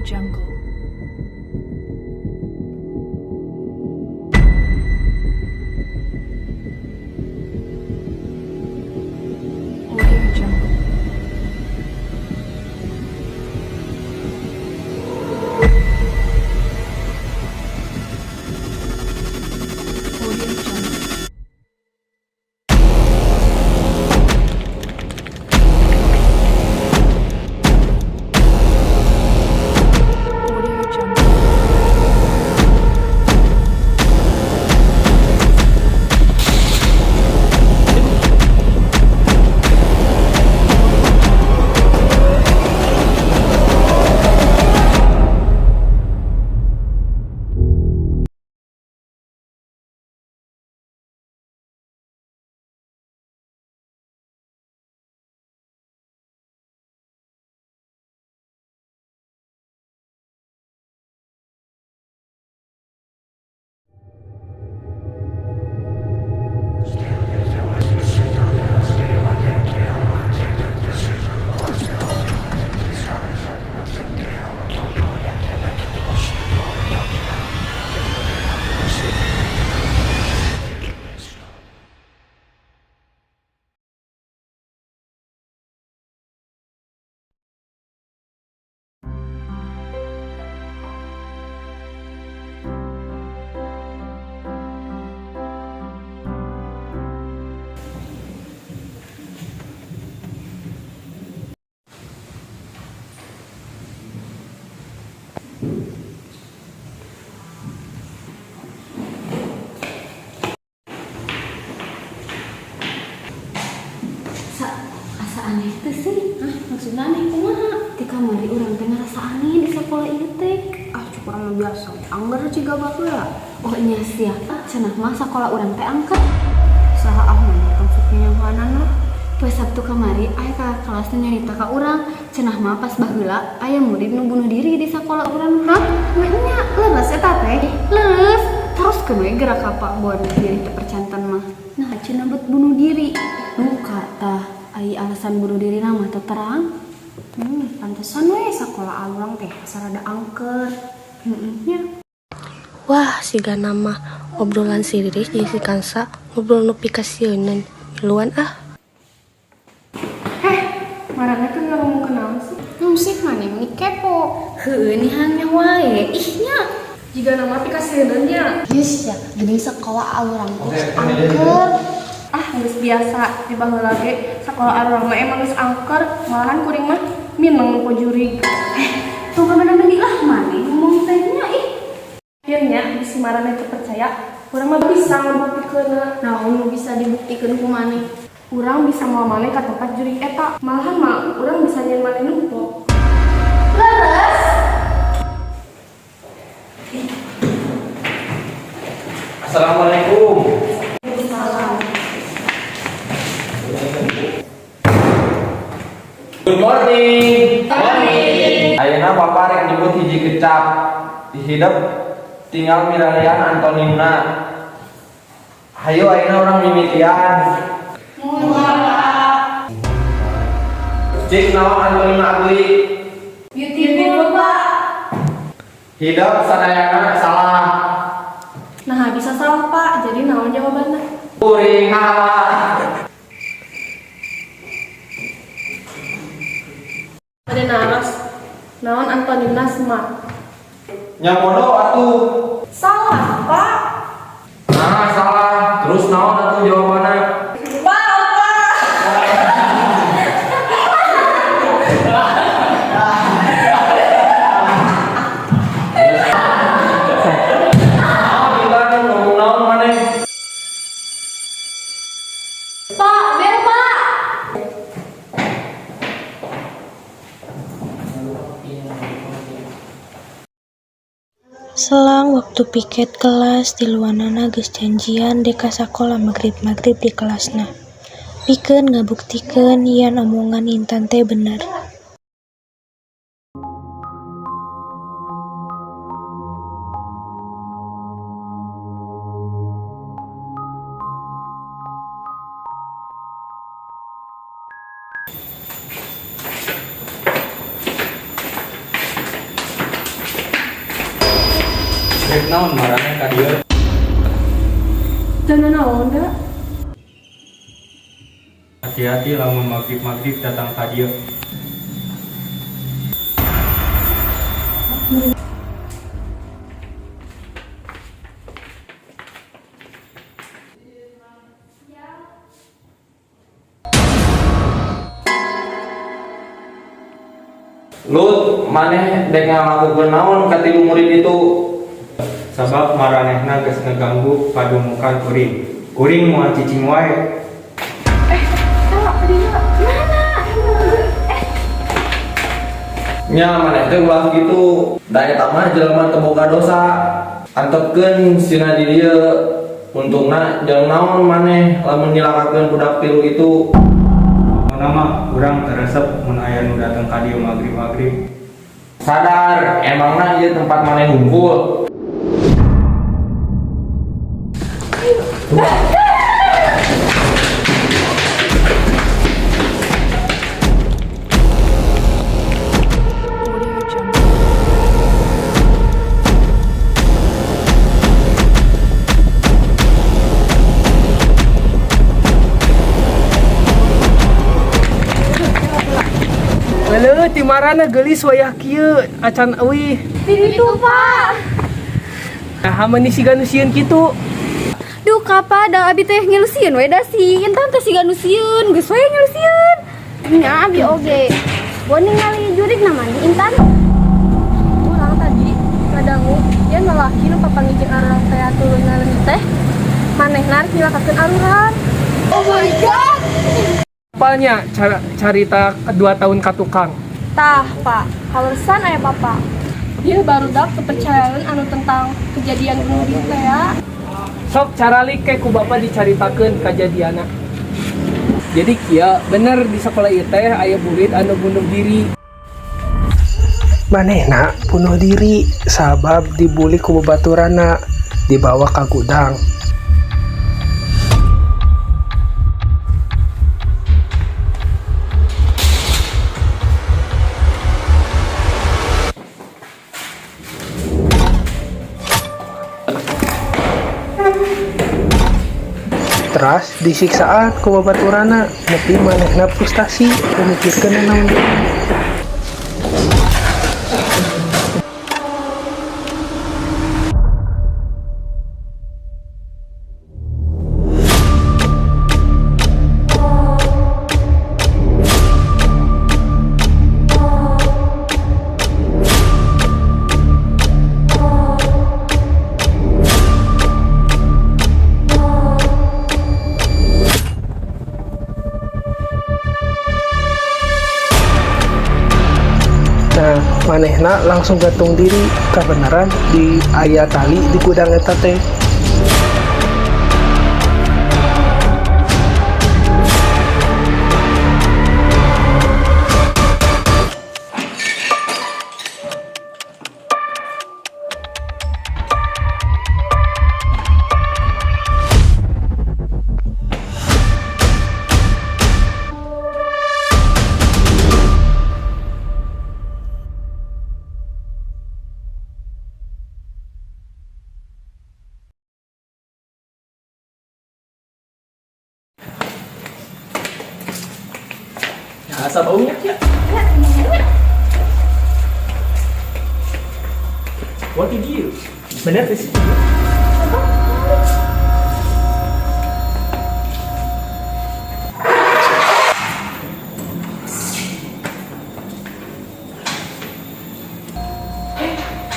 Jungle. Audio Jungle. Audio Jungle. Audio Jungle. Sa asa aneh teh sih. Hah, maksudna aneh kumaha? Ti kamari urang teh ngarasa aneh di sekolah ieu teh. Ah, cukup mah biasa. Angger ciga baheula. Oh nya sia, cenah mah sakola urang teh angker. Saha ah mah tong sok nyahoanan lah. Poe Sabtu kamari aya kakak kelas nu nyarita ka urang, cenah mah pas baheula aya murid nu bunuh diri di sakola urang. Hah? Nya leres eta teh. Leres, terus we gerak ka Pak Bon diri teu percanten mah. Nah, cenah bet bunuh diri. Duka tah, ai alasan bunuh diri mah teu terang. Pantesan we sakola urang teh asa rada angker. Heeh nya. Wah, sigana mah obrolan si Riris jeung si Kansa ngobrol nu pikasieuneun. Miluan ah. Heh, maraneh teh ngomong naon sih? Sih maneh meni kepo. Heueuh nihan wae. Ih nya. Jigana mah pikasieuneun nya. Geus ya, geuning sekolah urang teh angker. Ah, geus biasa di baheula ge sakola urang mah emang geus angker, malahan kuring mah mineng nu jurig. Tong kamana-mana lah maneh ngomong teh nya ih. Ieu nya bisi maraneh teu percaya, urang mah bisa ngabuktikeunna. Naon nu bisa dibuktikeun ku maneh? Urang bisa mawa maneh ka tempat jurig eta. Malahan mah urang bisa nyieun maneh nempo. Leres. Assalamualaikum. Good morning. Morning. Ayeuna Bapak rek nyebut hiji kecap. Hidep tinggal milarian antonimna. Hayu ayeuna urang mimitian. Cik naon antonimna ugly? Beautiful, Pak. Hidep sadayana salah. Nah, bisa salah, Pak. Jadi naon jawabanna? Kuring hawa. Ada naros. Naon antonimna smart? Nya bodoh atuh. Salah, Pak. Nah, salah. Terus naon atuh jawabanna? Bapak. Naon Intan ngomong naon maneh? Pak, bel, Pak. Selang waktu piket kelas tiluanana geus janjian dek ka sakola magrib-magrib di kelasna. Pikeun ngabuktikeun yen omongan Intan teh bener. Rek naon maraneh ka dieu? Teu nanaon da. Hati-hati lamun magrib-magrib datang ka dieu. Lut, maneh dek ngalakukeun naon ka tilu murid itu? Sabab maranehna geus ngaganggu padumukan kuring. Kuring moal cicing wae. Nya maneh teh ulah kitu. Da eta mah jelema teu boga dosa. Antepkeun sina di dieu. Untungna jeung naon maneh lamun nyilakakeun budak tilu itu. Pokona mah urang teu resep mun aya nu datang ka dieu magrib-magrib. Sadar, emangna ieu tempat maneh hungkul. Audio Jungle. Leuh, ti marana geulis wayah kieu acan euih. Di ditu, Pak. Nah, meni siga nu sieun kitu. Duh, kapa da abi teh ngilu sieun we da si Intan teh siga nu sieun, geus we ngilu sieun. Nya abi oge. Bo ningali jurig namanya Intan. Urang tadi ngadangu yen lalaki nu papanggih jeung arurang teh turun teh manehna rek nyilakakeun arurang. Oh my God. Apalnya cara carita kedua tahun ka tukang. Tah, Pak, kaleresan aya Papa. Dia barudak kepercayaan anu tentang kejadian bunuh diri teh ya. Sok caralik ke ku bapak dicaritakeun kajadiana. Jadi kieu bener di sekolah ieu teh aya murid anu bunuh diri. Manehna bunuh diri sabab dibully ku babaturanna, dibawa ka gudang. Teras disiksaan ku babaturanna nepi manehna frustasi mikirkeun naon. Nah, manehna langsung gantung diri kebenaran di aya tali di gudang eta teh. Asa baunya ya. What did you? Bener sih.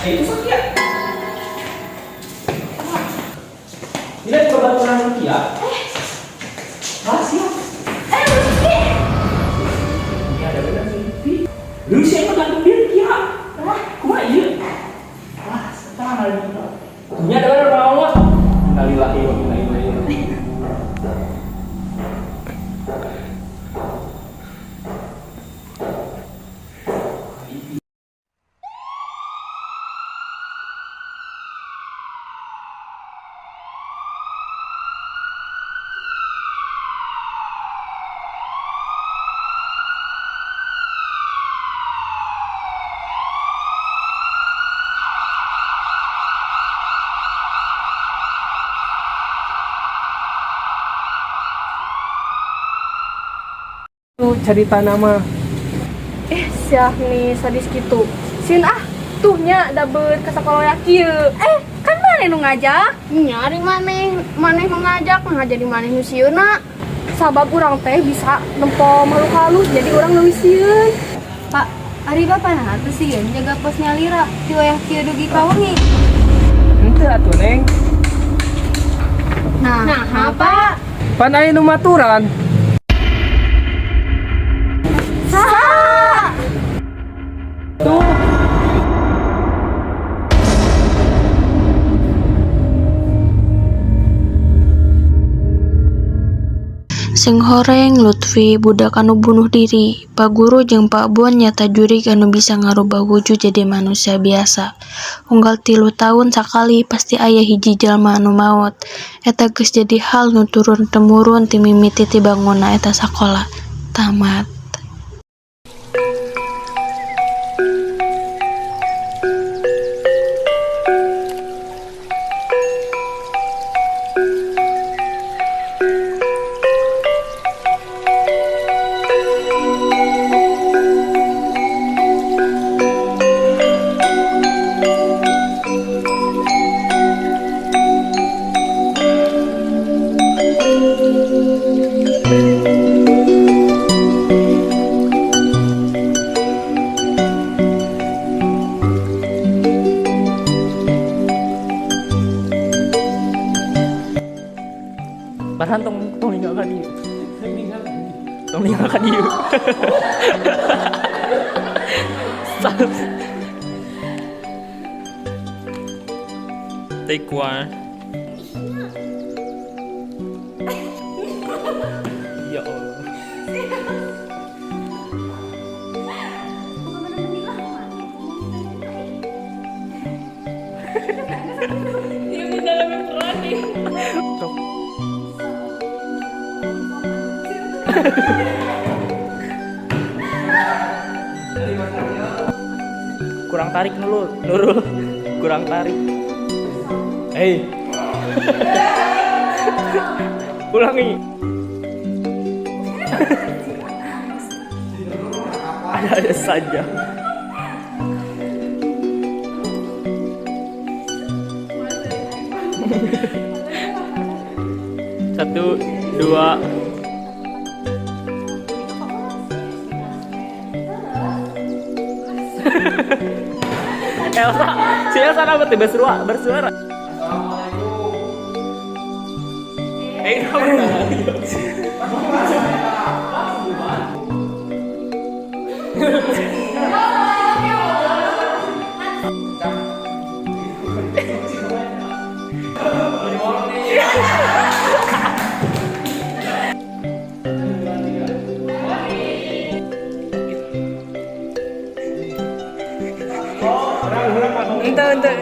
Eh, itu Sophia. Ini kebetulan Sophia. Eh, rahasia. Eh, ini ada benar sih. Lu siapa gantung diri, Kia? Wah, kumaha ieu? Wah, setan lagi. Ini ada benar. Cerita nama. Eh, sia nih sadis gitu. Sieun ah, tuh nya dapet ka sakola kieu. Eh, kan maneh nu ngajak? Nyari maneh, maneh nu ngajak, nah jadi maneh nu sieunna. Sabab urang teh bisa nempo makhluk halus, jadi urang leuwih sieun. Pak, ari bapak nah teu sieun jaga pos nyalira ti wayah kieu dugi ka wengi? Henteu atuh, Neng. Nah, nah apa? Pan aya nu maturan. Saha? Tuh. Sing horeng Lutfi, budak anu bunuh diri. Pak Guru jeung Pak Bon nyata jurig anu bisa ngarubah wujud jadi manusia biasa. Unggal 3 taun sakali pasti aya hiji jalma anu maot. Eta geus jadi hal nu turun temurun ti mimiti dibangunna eta sakola. Tamat. Padahal tong tong ninggalkan ieu. Tong ninggalkan ieu. Take one. Ya Allah. Cok. Kurang tarik Nurul, Nurul. Kurang tarik. Hei. Ulangi. Ada-ada saja. Satu, dua. Elsa, si Elsa kenapa tuh bersuara? Bersuara. Eh, kenapa? Ente ente.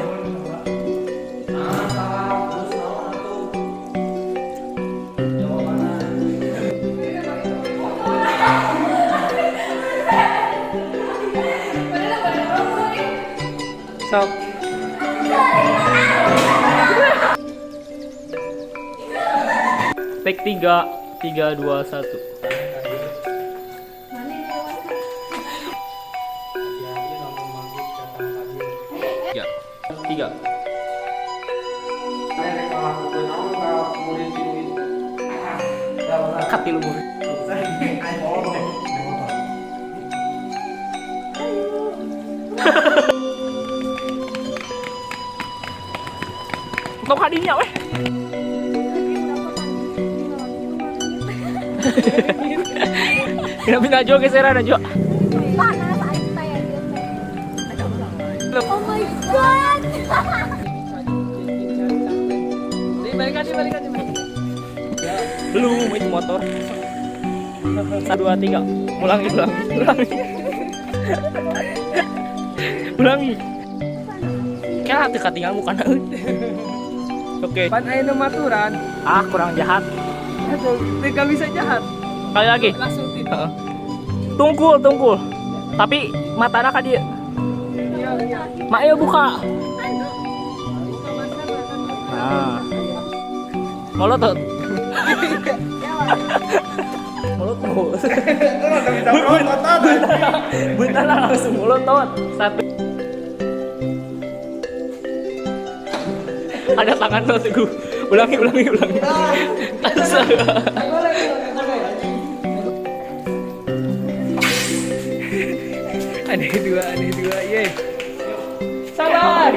Sok. Take tiga, tiga, dua, satu. Tiga, tiga. Rek ngalakukeun naon ka murid tilu itu? Katilu murid. Tong kadinya weh. Kenapa Najwa geseran, Najwa? Panas aing teh ieu teh. Oh my God. Dibalikan, dibalikan, dibalikan. Belum itu motor. Satu, dua, tiga. Ulangi, ulangi, ulangi. Ulangi. Kayak teu katinggal mukana euy. Oke. Pan aya nu maturan. Ah, kurang jahat. Aduh, teu bisa jahat. Sekali lagi. Langsung tidak. Heeh. Tungkul, tungkul. Tapi matana ka dieu. Iya. Mak ayo buka. Nah. Molotot. melotot. Bentar, langsung melotot. Satu. Ada tangan lo teguh. Ulangi, ulangi, ulangi. Astaga. Ada dua, ye. Sabar.